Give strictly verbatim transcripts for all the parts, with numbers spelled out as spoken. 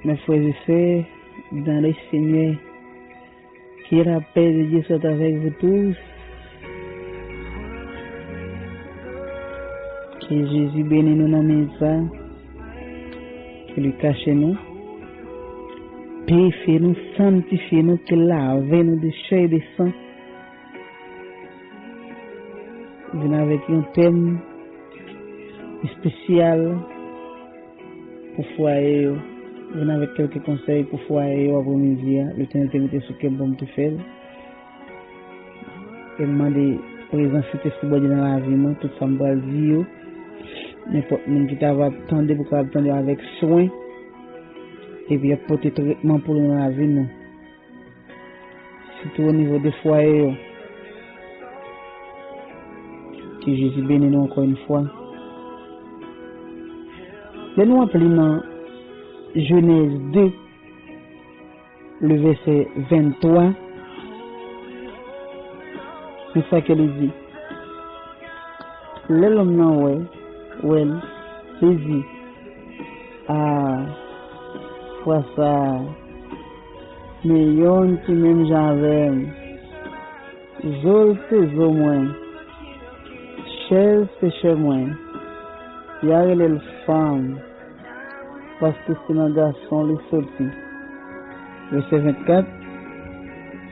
Mes frères et sœurs dans le Seigneur, que la paix de Dieu soit avec vous tous. Ke Jezi beni nou nan minit sa. Ke li kache nou, pirifye nou, sanntifye nou, ke l lave nou de chè e de san. Vin avèk yon tèm espesyal pou fwaye yo. Vin avèk kèlke konsèy pou fwaye yo aprèmidi a. Letènèl te mete sou kè m pou m te fè l. E m mande prezans Sentespri Bondye nan lavi mwen, tout sa m pral di yo, nenpòt moun ki ta va tande pou kapab tande yo avèk swen, epi ap pote tretman pou li nan lavi nou. Sitou o nivo de fwaye yo. Ke Jezi beni nou ankò yon fwa. Lè nou ap li nan Jenèz de, le vèsè venntwa, men sa ke li di. Lè lòm nan wè, wè l, li di, a, fwa sa a, men yonn ki menm jan avè m. Zo l se zo mwen, chè l se chè mwen. Y a rele l fanm, paske se nan gason li soti. Vèsè vennkat.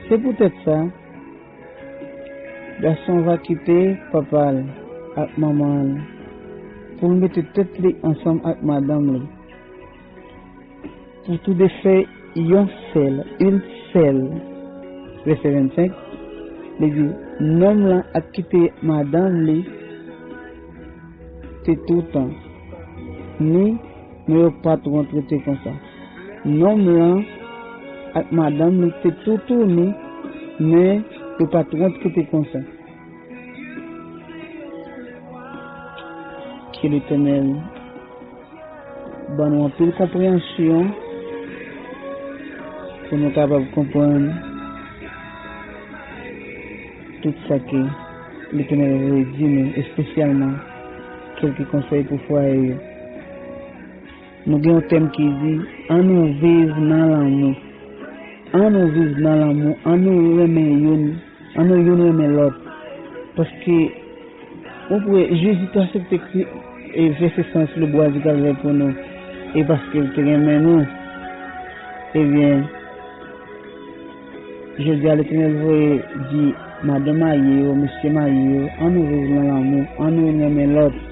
Se poutèt sa, gason va kite papa l ak manman l pou l mete tèt li ansanm ak madanm li, pou toude fè yon sèl, une seule. Vèsè vennsenk, li di, nonm lan ap kite madanm li te toutan, ni, men yo pa twonp rete konsa. Nonm lan ak madanm li te toutouni, men yo pa twonp rete konsa. Ke Letènèl ban nou anpil konpreyansyon pou nou kapab konprann tout sa ke Letènèl voye di nou, espesyalman kèlke konsèy pou fwaye yo. Nou gen yon tèm ki di, ann nou viv nan lanmou. Ann nou viv nan lanmou, ann nou renmen youn, ann nou youn renmen lòt. Paske, ou kwè, Jezi te aksepte kri, e vèse san sou lebwa di Kalvè pou nou, e paske l te renmen nou. Ebyen, jodi a, Letènèl voye di madanm marye yo, mesye marye yo, ann nou viv nan lanmou, ann nou renmen lòt.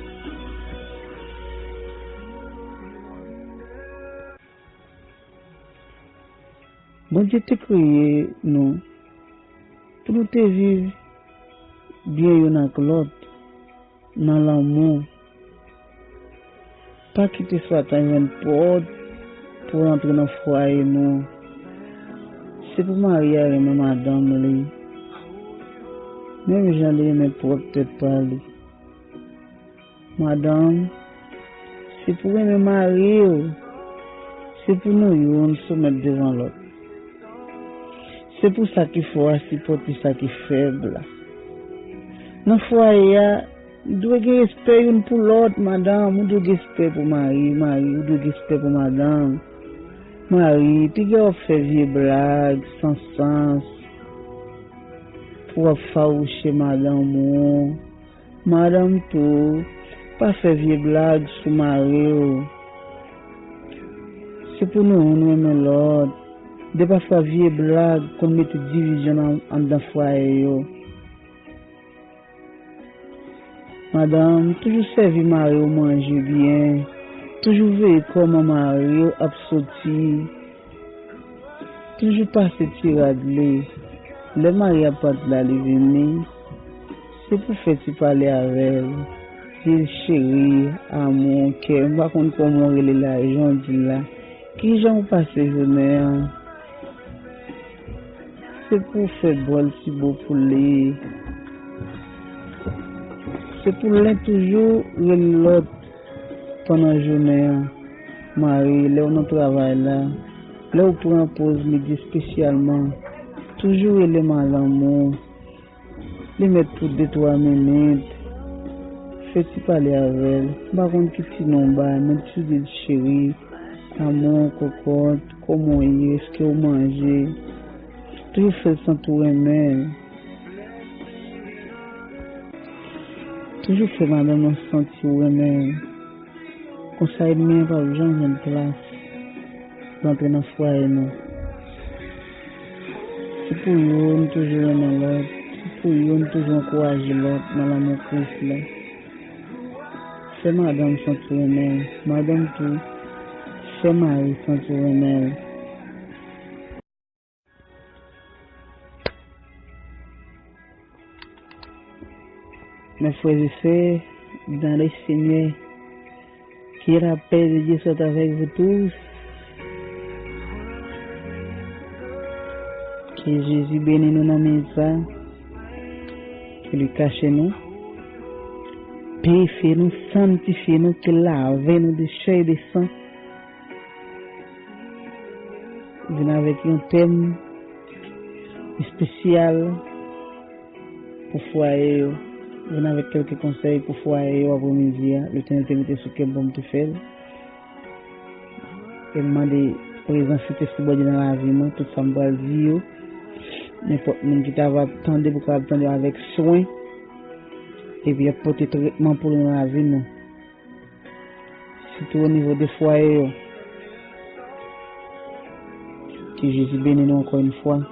Bondye te kreye nou pou nou te viv byen youn ak lòt, nan lanmou. Pa kite Satan jwenn pòt pou rantre nan fwaye nou. Se pou mari a renmen madanm li, menm jan li renmen pwòp tèt pa li. Madanm, se pou renmen mari w. Se pou nou youn soumèt devan lòt. Se pou sa ki fò a sipòte sa ki fèb la. Nan fwaye a, nou dwe gen respè youn pou lòt, madanm, ou dwe gen respè pou mari, mari, ou dwe gen respè pou madanm. Mari, piga w ap fè vye blag, san sans, pou w ap fawouche madanm ou. Madanm tou, pa fè vye blag sou mari w. Se pou nou youn renmen lòt. Depafwa vye blag konn mete divizyon nan anndan fwaye yo. Madanm, toujou sèvi mari w manje byen. Toujou veye kòman mari w ap soti. Toujou pase ti rad li. Lè mari a pa t la, li vini, se pou fè ti pale avè l. Di l, cheri, amou, kè, m pa konn kòman w rele l la, jan w di l la. Kijan w pase jounen an? Se pou w fè bò l ti bo pou li. Se pou len toujou rele lòt pandan jounen an. Mari, lè w nan travay la, lè w pran poz midi espesyalman, toujou rele madanm ou. Li mèt pou de twa minit. Fè ti pale avè l. M pa konn ki ti non w bay, men toujou di l cheri. Amou, kòkòt, kòman w ye? Èske w manje? Toujou fè l santi w renmen l. Toujou fè madanm nan santi w renmen l. Konsa ènmi an p ap janm jwenn plas pou antre nan fwaye nou. Se pou yo nou toujou renmen lòt. Se pou yo nou toujou ankouraje lòt nan lanmou Kris la. Fè madanm santi w renmen l. Madanm tou, fè mari santi w renmen l. Mes frères et sœurs dans le Seigneur, que la paix de Dieu soit avec vous tous. Que Jezi beni nou nan minit sa. Ke li kache nou. Pirifye nou, sanntifye nou, ke l lave nou de chè e de san. Vin avèk yon tèm espesyal pou fwaye yo. Vin avèk kèlke konsèy pou fwaye yo aprèmidi a. Letènèl te mete sou kè m pou m te fè l. E m mande prezans Sentespri Bondye nan lavi mwen, tout sa m pral di yo. Nenpòt moun ki ta va tande pou kapab tande yo avèk swen. Epi y ap pote tretman pou nou nan lavi nou. Sitou o nivo de fwaye yo. Ke Jezi beni nou ankò yon fwa.